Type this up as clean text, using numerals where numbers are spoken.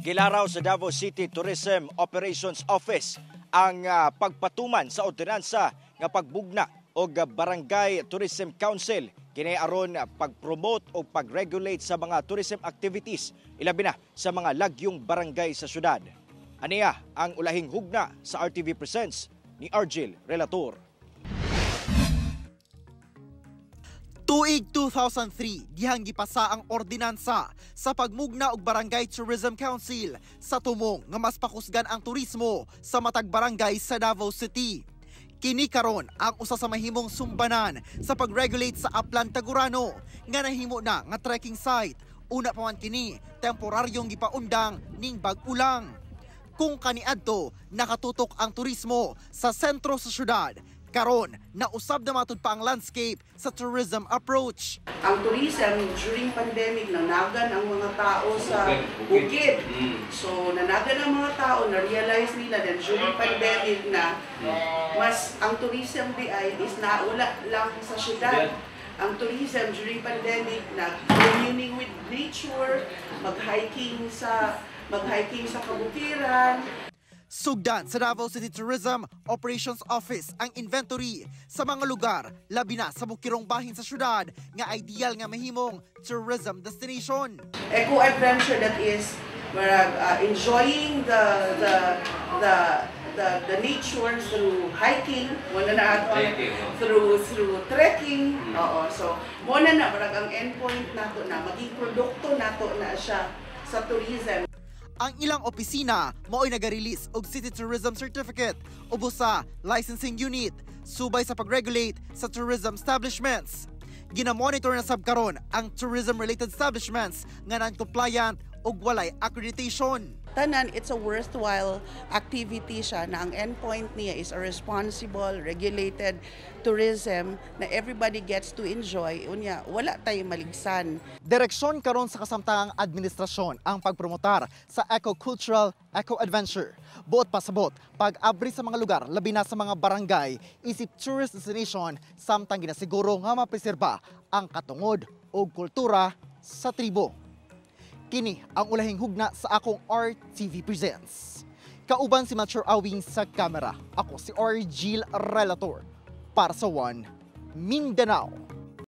Gilaraw sa Davao City Tourism Operations Office ang pagpatuman sa ordinansa nga pagbugna og Barangay Tourism Council kini aron pag-promote o pag-regulate sa mga tourism activities, ilabi na sa mga lagyong barangay sa syudad. Aniya ang ulahing hugna sa RTV Presents ni Argel Relator. Tuig 2003, dihang gipasa ang ordinansa sa pagmugna og Barangay Tourism Council sa tumong nga mas pakusgan ang turismo sa matag barangay sa Davao City. Kini karon ang usa sa mahimong sumbanan sa pag-regulate sa Upland Tagurano nga nahimo na nga trekking site. Una pa man kini temporaryong gipaundang ning bag-ulang. Kung kaniadto nakatutok ang turismo sa sentro sa syudad, karon nausab na matud pa ang landscape sa tourism approach. Ang tourism during pandemic, nanagan ang mga tao sa bukid. So nanagan ang mga tao, na-realize nila that during pandemic na mas ang tourism di ay is naula lang sa syudad. Ang tourism during pandemic na communing with nature, mag-hiking sa kabukiran. Sugdan sa Davao City Tourism Operations Office ang inventory sa mga lugar, labi na sa bukirong bahin sa syudad nga ideal nga mahimong tourism destination. Eco-adventure, that is marag enjoying the nature through hiking, wala na ato through trekking. Oo, so mo na na marag ang endpoint nato na maging produkto nato na siya sa tourism. Ang ilang opisina mao'y naga-release og City Tourism Certificate ubos sa licensing unit subay sa pag-regulate sa tourism establishments. Gina-monitor na sab karon ang tourism-related establishments nga non-compliant ug walay accreditation. Tanan, it's a worthwhile activity siya na ang endpoint niya is a responsible, regulated tourism na everybody gets to enjoy. Unya, wala tayo maligsan. Direksyon karon sa kasamtangang administrasyon ang pagpromotar sa eco-cultural, eco-adventure. Buot pasabot, pag-abri sa mga lugar, labi na sa mga barangay, isip tourist destination, samtang ginasiguro nga mapreserba ang katungod o kultura sa tribo. Kini ang ulahing hugna sa akong RTV Presents. Kauban si Mature Awing sa kamera. Ako si Argel Relator para sa One Mindanao.